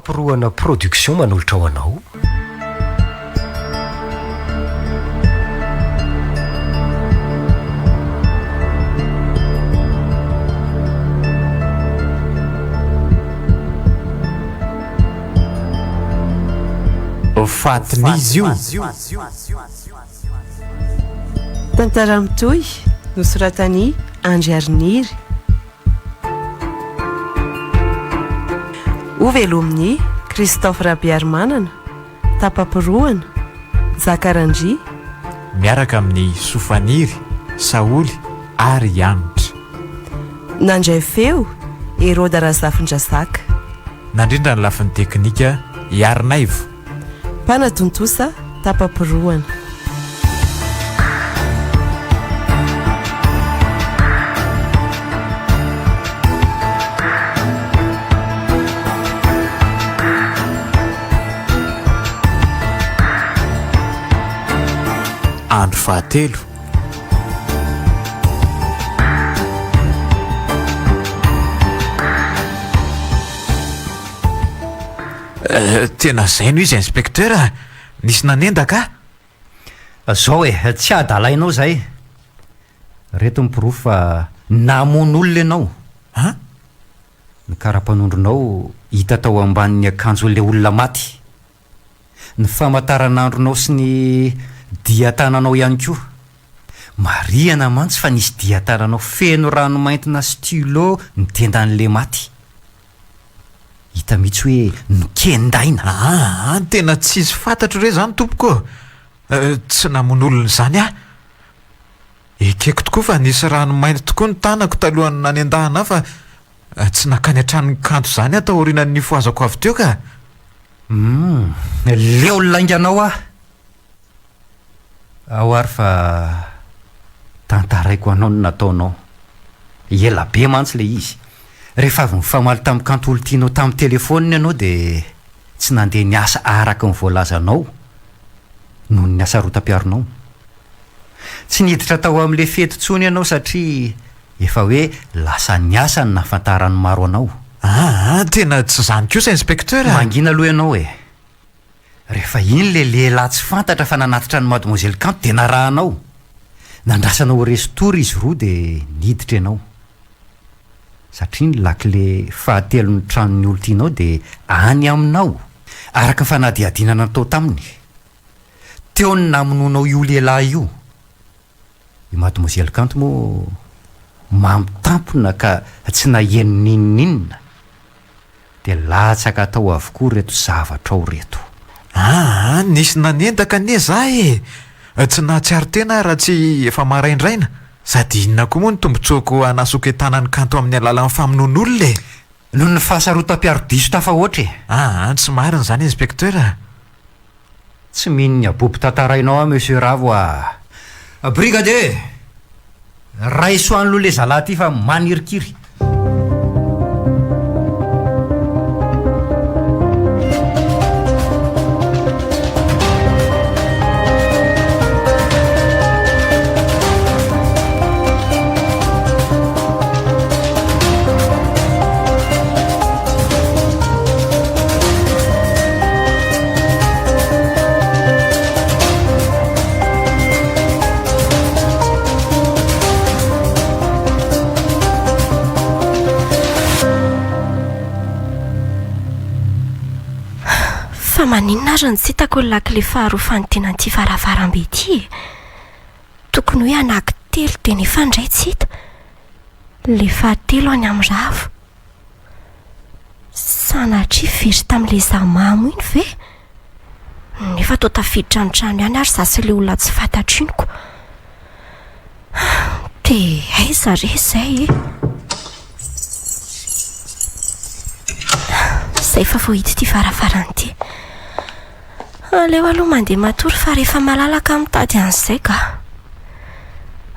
Tapa-porohana Production manolotra ho anao. Fatin'izy io. Tantara mitohy, nosoratan'i Andry Ariniry. Hovelomin'i Christophe Rabearimanana, Tapa-pirohana, Zaka Randria. Miaraka amin'i Sofaniry, Saholy ary i Hanitra. Nandray feo, Heroda Razafindrazaka. Nandrindra ny lafiny teknika, i Harinaivo. Mpanatontosa, tapa-pirohana. Andro fahatelo. Eh, tena zay no izy inspecteur a! Nisy nanendaka ahy. Zao e, tsy adalainao zay. Reto ny porofo fa namono olona ianao. An? Ny kara-panondronao hita tao ambanin'ny akanjon'ilay olona maty. Ny famataranandronao sy ny dian-tananao ihany koa. Marihana mantsy fa nisy dian-tananao feno ranomaintina stylo ny tendan'ilay maty. Hita mihitsy hoe nokendaina. Aa, tena tsisy fantatro re zany tompoko ô! Tsy namono olona izany aho. Ekeko tokoa fa nisy rano mainty tokoa ny tanako talohan'ny nanendahana ahy fa tsy nankany an-tranon'i Kanto izany aho taorianan'ny nifohazako avy teo ka! Humm, leo ny lainganao aho! Ao ary fa tantaraiko anao ny nataonao. Ela be mantsy ilay izy. Rehefa avy nifamaly tamin'i Kanto olon-tianao tamin'ny telefaonina ianao dia tsy nandeha niasa araka ny voalazanao noho ny hasarotam-piaronao. Tsy niditra tao amin'ilay fety intsony ianao satria efa hoe lasa niasa ny nahafantaran'ny maro anao. Aa, tena tsy izany kosa Inspecteur a! Mangina aloha ianao e! Rehefa iny ilay lehilahy tsy fantatra fa nanatitra an'i Mademoiselle Kanto dia narahanao. Nandrasanao ho resin-tory izy roa dia niditra ianao. Satria ny lakile fahatelon'ny tranon'ny olon-tianao dia any aminao, araka ny fanadihadiana natao taminy. Teo ny namonoanao io lehilahy io. I Mademoiselle Kanto moa mamo tampona ka tsy naheno n'inon'inona. Dia latsaka tao avokoa ireto zavatra ao ireto. Aa, nisy nanendaka anie za e! Tsy nahatsiaro tena aho raha tsy efa maraindraina. Sady inona koa moa ny tombotsoako hanasoketana an'i Kanto amin'ny alalan'ny famonoan'olona e? Noho ny fahasarotam-piaro diso tafahoatra e! Aa, tsy marina izany Inspecteur a! Tsy mino ny habobo tantarainao aho Monsieur Ravo a! Brigadier! Raiso any aloha le zalahy ty fa manirikiry. Fa maninona ary no tsy hitako ny lakile faharoa fanidina an'ity varavarambe ity e? Tokony hoe anankitelo dia nefa indray tsy hita. Ilay fahatelo any amin'ny rava. Sanatria very tamin'ilay izaho mamo iny ve? Nefa toa tafiditra ny trano ihany ary izaho sy ilay olona tsy fantatro iny ko. Dia aiza re izay e? Izay fa voahidy ity varavarana ity. Aleo aloha mandeha matory fa rehefa malalaka aho mitady an'izay ka.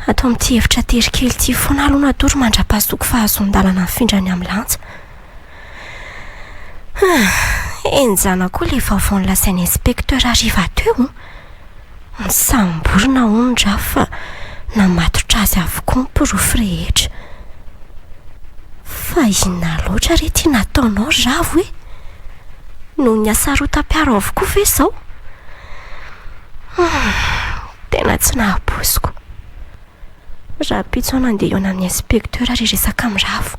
Ato amin'ity efitra tery kely ity foana aloha natory mandra-pahazoako fahazoan-dalana mifindra any amin'ny lanja. Henjana koa ilay vaovao nolazain'ny inspecteur hariva teo. Nisamborina hono ra fa namatotra azy avokoa ny porofo rehetra. Fa inona loatra re ity nataonao ry Ravo e? Noho ny hasarotam-piaro avokoa ve izao? Humm, tena tsy nahapoiziko. Rahampitso aho nandeha hihaona amin'ny inspecteur ary hiresaka amin'i Ravo.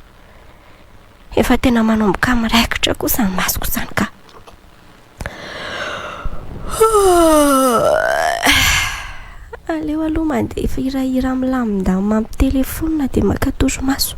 Efa tena manomboka miraikitra koa izany masoko izany ka. Aleo aloha mandefa hirahira milamindamina amin'ny telefaonina dia maka torimaso.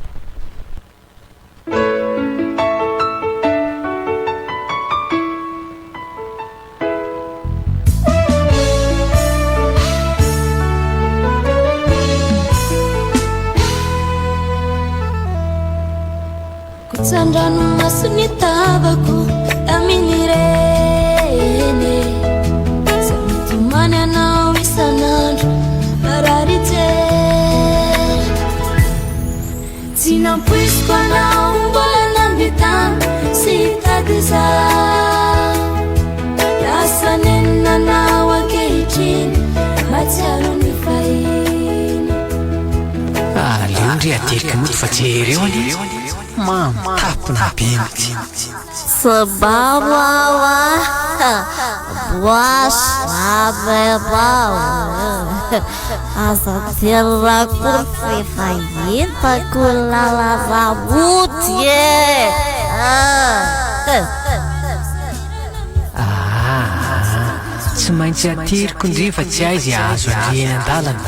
Kotsan-dranomaso ny tavako tamin'ireny Za mitomany anao isan'andro marary jery Tsy nampoiziko anao mbola nambitana sy hitady izaho Lasa nenina anao ankehitriny mahatsiaro ny fahiny Aleo ndry ateriko mody fa jereo anie Mampitapina be mihitsy. Tsy mamo aho a! Moi jamais mamo. Aza aterina akory fa efa hitako ny lalana mody e! Aa! Tsy maintsy ateriko ndry fa tsy hay izay hahazo an-dry eny an-dalana.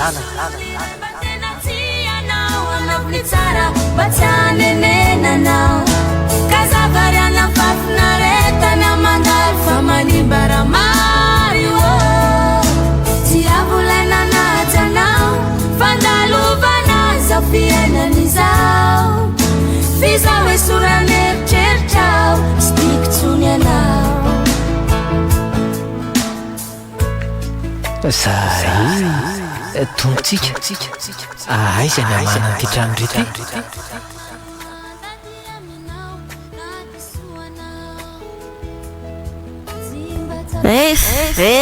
Zay tongotsika. Aiza ny hamahana an'ity trano ry ity? Efe!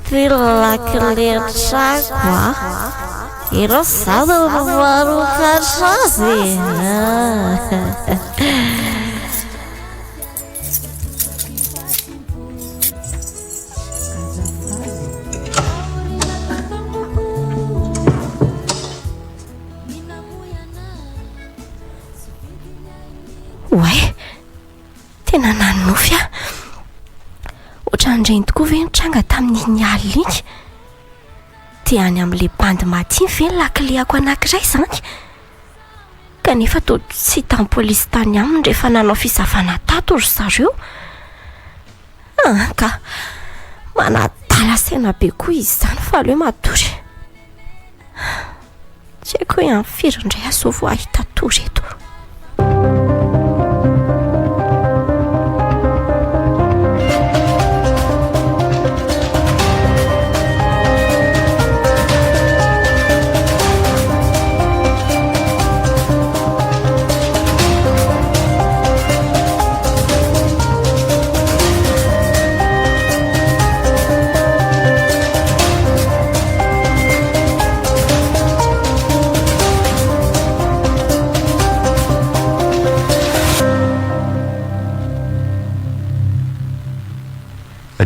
Ty lakile trano a! Ireo zany no manokatra azy e! Oay! Tena nanonofy aho. Ohatran'ireny tokoa ve ny tranga tamin'iny alina iny? Te any amin'ilay bandy maty iny ve ny lakilehako anankiray izany? Kanefa toa tsy hitan'ny polisy tany aminy rehefa nanao fisavana tato ry zareo. An ka! Manadala saina be koa izy izany fa aleo matory. Tsy haiko hoe amin'ny firy indray aho izao vao hahita tory eto.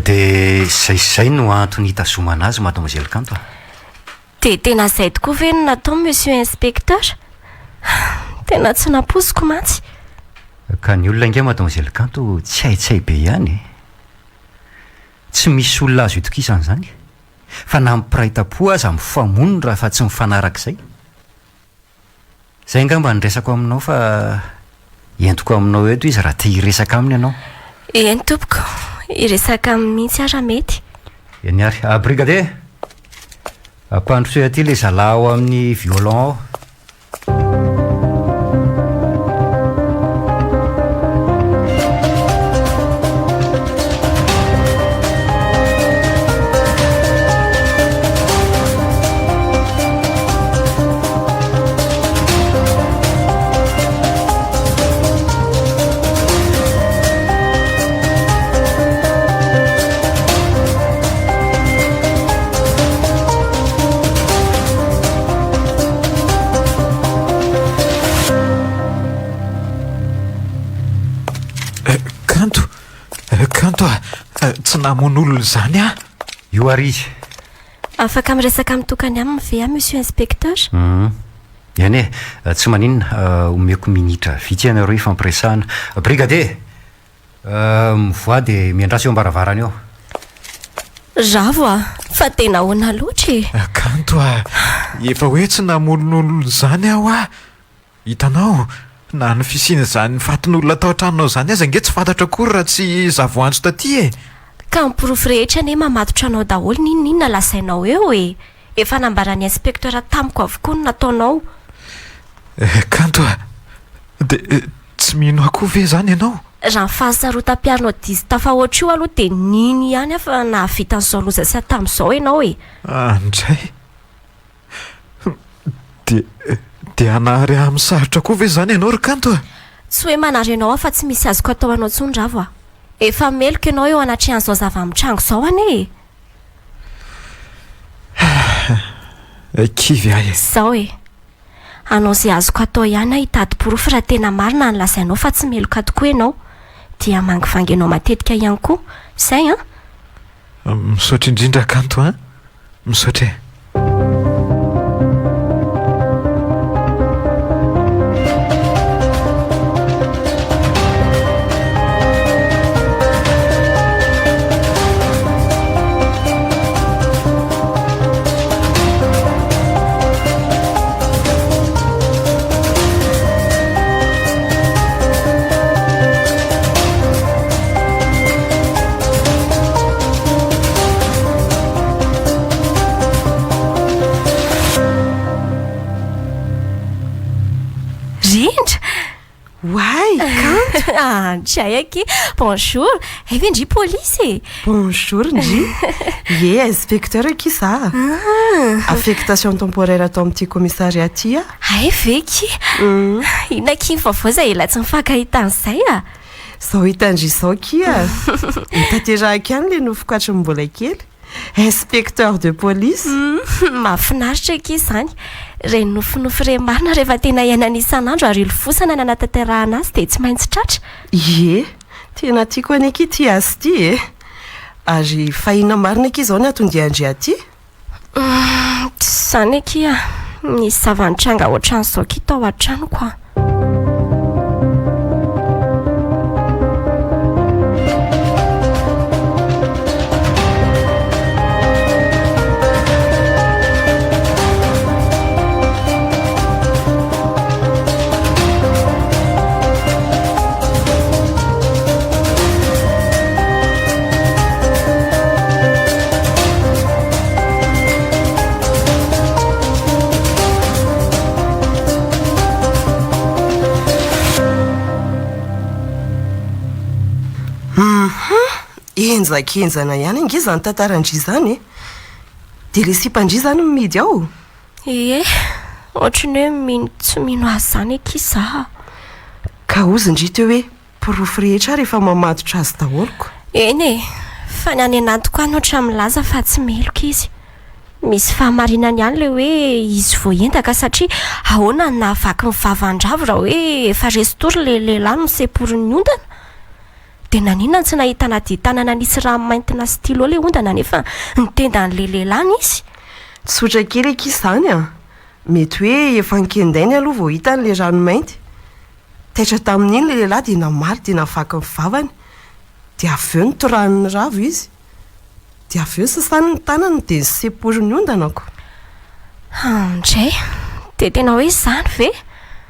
Dia izay sy izay no antony hitazomana azy Mademoiselle Kanto a. Dia tena izay tokoa ve no natao Monsieur Inspecteur? Tena tsy nampoiziko mantsy. Ka ny olona ange Mademoiselle Kanto tsy hay tsy hay be ihany e. Tsy misy olona azo itokisana izany. Fa na ny mpiray tampo aza mifamono raha tsy mifanaraka izay. Izay angamba no resako aminao fa entiko aminao eto izy raha te hiresaka aminy ianao. Eny tompoko, hiresaka aminy mihitsy aho raha mety. Eny ary. Ah, brigadier! Ampandrosoy aty ilay zalahy ao amin'ny violon ao. Kanto a! Tsy namono olona izany aho. Io ary izy. Afaka miresaka mitokana aminy ve aho Monsieur Inspecteur? Hum. Eny e, tsy maninona, omeko minitra vitsy ianareo hifampiresahana. Brigadier! Mivoaha dia miandrasa eo am-baravarana eo. Ravo a! Fa tena ahoana loatra e? Kanto a! Efa hoe tsy namono olona izany aho a! Hitanao, na ny fisian'izany fatin'olona tao an-tranonao izany aza ange tsy fantatro akory raha tsy izaho voantso taty e! Ka ny porofo rehetra anie mamatotra anao daholo n'inon'inona lazainao eo e! Efa nambaran'ny inspecteur tamiko avokoa ny nataonao. Kanto a! Dia tsy mino ahy koa ve izany ianao? Raha ny fahasarotam-piaronao diso tafahoatra io aloha dia nino ihany aho fa nahavita an'izao loza sy hatamo izao ianao e! Andray! Dia dia hanary ahy amin'ny sarotra koa ve izany ianao ry Kanto a? Tsy hoe manary anao aho fa tsy misy azoko atao anao intsony Ravo a! Efa meloka ianao eo anatrehan'izao zava-mitranga izao anie e! Kivy aho e! Izao e! Hanao izay azoko atao ihany aho hitady porofo raha tena marina ny lazainao fa tsy meloka tokoa ianao. Dia hamangivangy anao matetika ihany koa. Izay an! Misaotra indrindra Kanto an! Misaotra e! Rindra! Oay, kanto! Ah, ndray akia! Bonjour! Hay ve ndry polisy e? Bonjour ndry! Ie, inspecteur akia za. Ah. Affectation temporaire ato amin'ity commissariat ity aho. Hay ve kia? Inona akia ny vaovao izay ela tsy nifankahitana izay a? Izao hitan-dry izao kia! Notanterahiko ihany ilay nofiko hatry ny mbola kely. Inspecteur de police! Mahafinaritra akia izany. Ireny nofinofy ireny marina rehefa tena iainana isan'andro ary ilofosana ny hanatanterahana azy dia tsy maintsy tratra. Ie, tena tiako anie akia ity asa ity e! Ary fa inona marina akia izao ny anton-dian-dry aty? Tsy izany akia, nisy zava-nitranga ohatran'izao akia tao an-tranoko a. Henjakenjana ihany ange izany tantaran-dry izany e! Dia ilay sipan-dry izany no mihidy ao? Ie, ohatry ny hoe mino tsy mino azy izany akia za. Ka hozy ndry teo hoe porofo rehetra ary efa mamatotra azy daholo ko. Eny e, fa ny any anatiko any ohatran'ny milaza fa tsy meloka izy. Misy fahamarinany ihany ilay hoe izy voaendaka satria ahoana no nahavaky ny vavan-dRavo raha hoe efa resy tory ilay lehilahy no seporin'ny ondana? Dia naninona no tsy nahitana dian-tanana nisy rano maintina stylo ilay ondana nefa ny tendan'ilay lehilahy nisy? Tsotra kely akia izany an! Mety hoe efa nokendainy aloha vao hitany ilay rano mainty. Taitra tamin'iny ilay lehilahy dia namaly dia navaky ny vavany. Dia avy eo notorahany ny ravo izy. Dia avy eo sasany ny tanany dia noseporiny ondana ko. Andray! Dia tena hoe izany ve?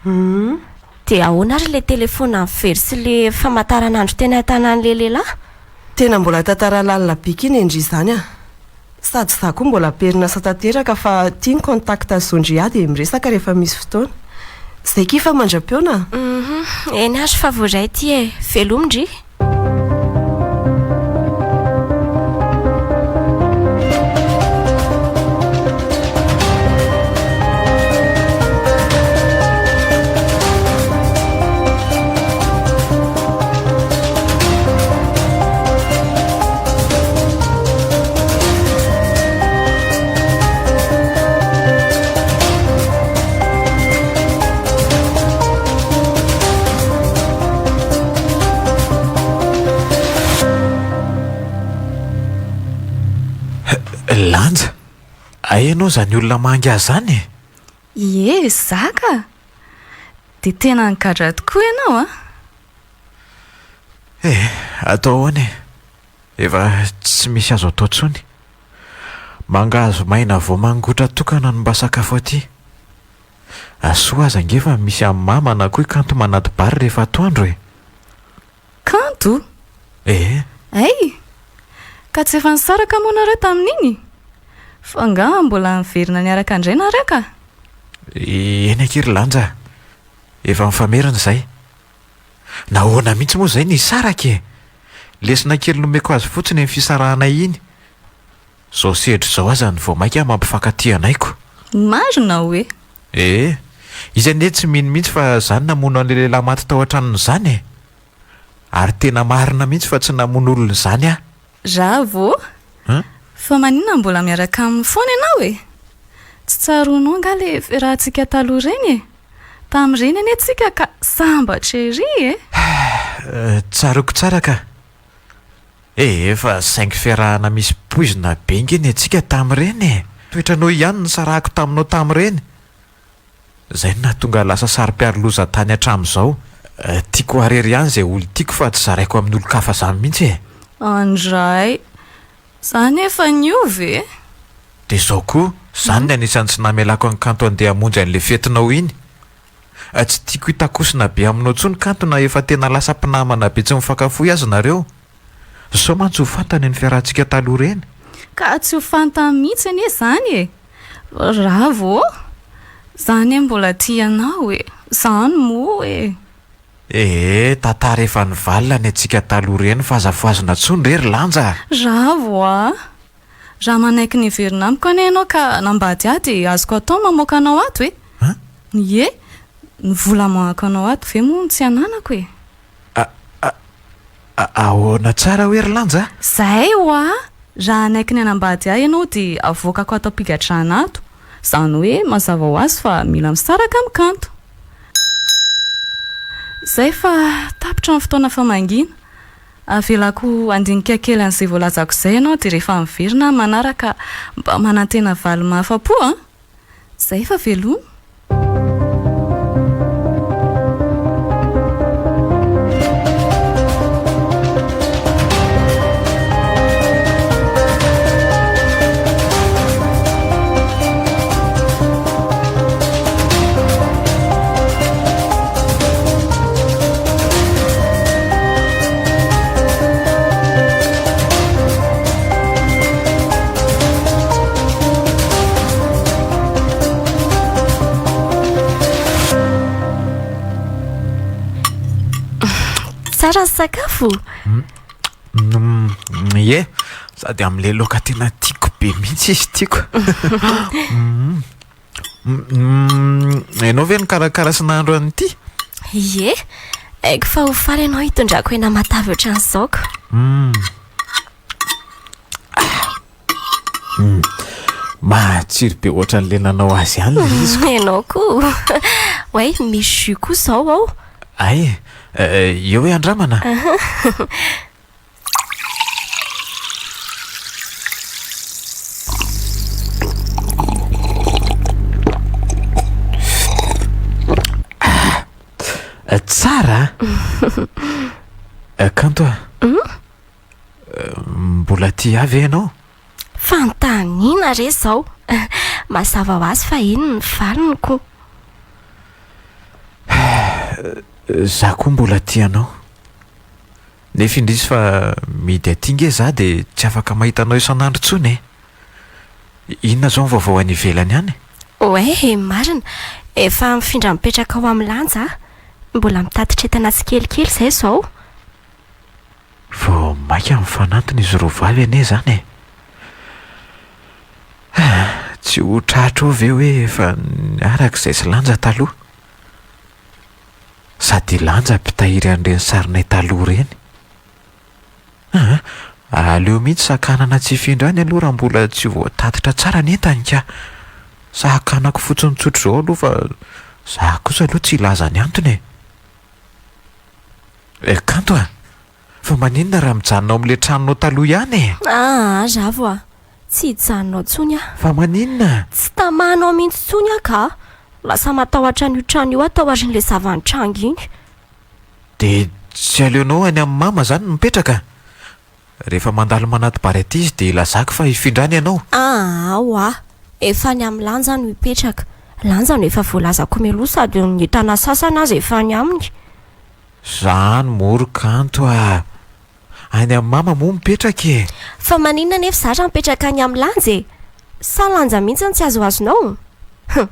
Hum. Dia ahoana ary ilay telefaonina very sy ilay famantaranandro teny an-tanan'ilay lehilahy? Tena mbola tantara lalina be ky nendry izany an! Sady za koa mbola am-perinasa tanteraka fa tia ny contact azon-dry ahy dia miresaka rehefa misy fotoana. Zay ky fa mandra-pihaona a! Hum, eny ary fa voaray ity e! Veloma ndry! Hay ianao izany olona mangy ahy izany e! Ie, za ka! Dia tena nigadra tokoa ianao an! Eh, atao ahoana e? Efa tsy misy azo atao intsony. Mangahazo maina vao mangotra tokana no mba sakafo aty. Soa aza ange fa misy an'i mama na koa i Kanto manati-bary rehefa atoandro e! Kanto? Eh! Hay! Ka tsy efa nisaraka moa nareo tamin'iny? Fa angaha mbola niverina niaraka indray nareo ka? Eny akia ry Lanja a! Efa mifamerina izay. Nahoana mihitsy moa izay no hisaraka e? Lesona kely nomeko azy fotsiny iny fisarahanay iny. Izao sedra izao aza no vao mainka mampifankatia anay ko. Marina hoe? Ee. Izy anie tsy mino mihitsy fa za no namono an'ilay lehilahy maty tao an-tranony izany e! Ary tena marina mihitsy fa tsy namono olona izany aho. Ravo ô! Fa maninona mbola miaraka aminy foana ianao e? Tsy tsaroanao angaha ilay fiarahantsika taloha ireny e? Tamin'ireny anie tsika ka sambatra ery e! Tsaroako tsara ka! Efa saingy fiarahana misy poizina be nge ny antsika tamin'ireny e! Toetranao ihany no nisarahako taminao tamin'ireny. Izay no nahatonga ahy lasa saro-piaro loza tany hatramin'izao. Tiako ho arery ihany izay olon-tiako fa tsy zaraiko amin'ny olon-kafa izany mihitsy e! Andray! Izany efa niova e! Dia izao koa, izany no anisan'ny tsy namelako an'i Kanto handeha hamonjy an'ilay fetinao iny. Tsy tiako hitakosina be aminao intsony Kanto na efa tena lasa mpinamana be tsy mifankafohy aza nareo. Sao mantsy ho fantany ny fiarahantsika taloha ireny. Ka tsy ho fantany mihitsy anie izany e! Ravo ô! Za anie mbola tia anao e! Zany moa e! Ee, tantara efa nivalona ny antsika taloha ireny fa aza fohazina intsony re ry Lanja a! Ravo a! Raha manaiky ny hiverina amiko anie ianao ka hanambady ahy dia azoko atao ny mamoaka anao ato e! Ie, ny vola amoahako anao ato ve moa no tsy ananako e! A, a, a, ahoana tsara hoe ry Lanja a? Zay hoa! Raha hanaiky ny hanambady ahy ianao dia avoakako ato am-pigadrana ato. Izany hoe mazava ho azy fa mila misaraka amin'i Kanto. Izay fa tapitra ny fotoana famangiana. Avelako handinika kely an'izay voalazako izay ianao dia rehefa miverina aho manaraka mba manantena valy mahafa-po an! Izay fa veloma. Tsara ny sakafo? Ie, sady amin'ilay laoka tena tiako be mihitsy izy tiako. Ianao ve nikarakara sy nahandro an'ity? Ie, haiko fa ho faly ianao hitondrako hena matavy ohatran'izao ko. Matsiro be ohatran'ilay nanao azy ihany ilay izy ko. Ianao koa. Oay, misy jus koa izao ao. Hay e, eo hoe andramana? Ah, tsara a! Kanto a! Mbola tia ahy ve ianao? Fanontaniana re izao! Mazava ho azy fa eny ny valiny ko! Za koa mbola tia anao. Nefa indrisy fa mihidy aty nge za dia tsy afaka mahita anao isan'andro intsony e! Inona izao ny vaovao any ivelany any? Oay, marina! Efa mifindra mipetraka ao amin'ny Lanja aho. Mbola mitatitra entana tsikelikely izay izao. Vao mainka mifanantona izy roa vavy anie izany e! Tsy ho tratra eo ve hoe efa niaraka izay sy Lanja taloha? Sady i Lanja mpitahiry an'ireny sarinay taloha ireny. Aa! Aleo mihitsy sakanana tsy hifindra any aloha raha mbola tsy voatatitra tsara ny entany ka! Sakanako fotsiny tsotr'izao aloha fa za kosa aloha tsy hilaza ny antony e! Eh, Kanto a! Fa maninona raha mijanona ao amin'ilay tranonao taloha ihany e? Aa, Ravo a! Tsy hijanona ao intsony aho. Fa maninona? Tsy tamana ao mihitsy intsony aho ka! Lasa matahotra an'io trano io aho taorian'ilay zava-nitranga iny. Dia tsy aleonao any amin'i mama izany no mipetraka? Rehefa mandalo manati-bary aty izy dia ilazako fa hifindrany ianao. Aa oa! Efa any amin'i Lanja no hipetraka. Lanja no efa voalazako mialoha sady ny entana sasany aza efa any aminy. Zany moa ry Kanto a! Any amin'i mama moa mipetraka e! Fa maninona anefa za raha mipetraka any amin'i Lanja e? Sa Lanja mihitsy no tsy azoazonao? Hum!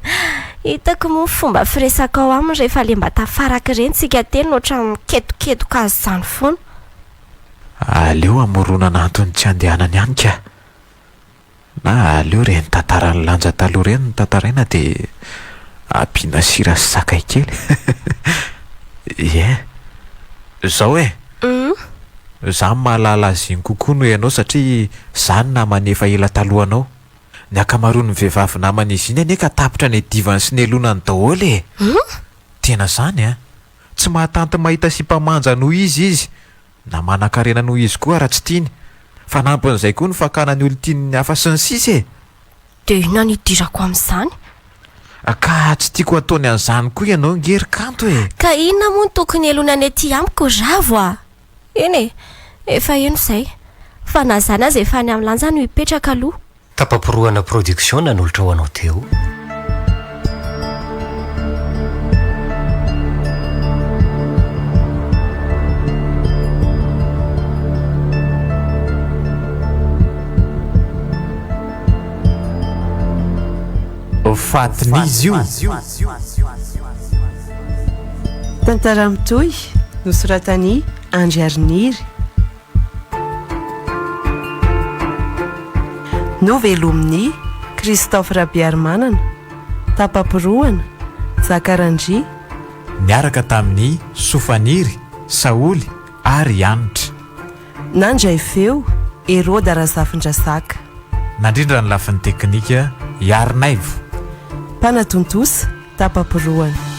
Hitako moa ny fomba firesakao aminy rehefa le mba tafaraka ireny tsika telo no ohatran'ny miketoketoka azy izany foana. Aleo hamoronana antony tsy handehanany any ka! Na aleo ireny tantaran'i Lanja taloha ireny no tantaraina dia ampiana sira sy sakay kely. Ie. Izao e! Za mahalala azy iny kokoa noho ianao satria za namany efa ela talohanao. Ny ankamaroan'ny vehivavy naman'izy iny anie ka tapitra niadivany sy nialonany daholo e! Tena zany an! Tsy mahatanty mahita sipa manja noho izy izy, na manankarena noho izy koa raha tsy tiany. Fanampin'izay koa ny fakana ny olon-tian'ny hafa sy ny sisa e! Dia inona no idirako amin'izany? Ka tsy tiako hataony an'izany koa ianao nge ry Kanto e! Ka inona moa no tokony helonany aty amiko ry Ravo a! Eny e! Efa heno izay. Fa na izany aza efa any amin'ny lanja no hipetraka aloha. Tapa-porohana production nanolotra ho anao teo. Fatin'izy io. Tantara mitohy, nosoratan'i Andry Ariniry. Novelomin'i Christophe Rabearimanana, Tapa-porohana, Zaka Randria. Niaraka tamin'i Sofaniry, Saholy ary Hanitra. Nandray feo, Heroda Razafindrazaka. Nandrindra ny lafiny teknika, Iarinaivo. Mpanatontosa, Tapa-porohana.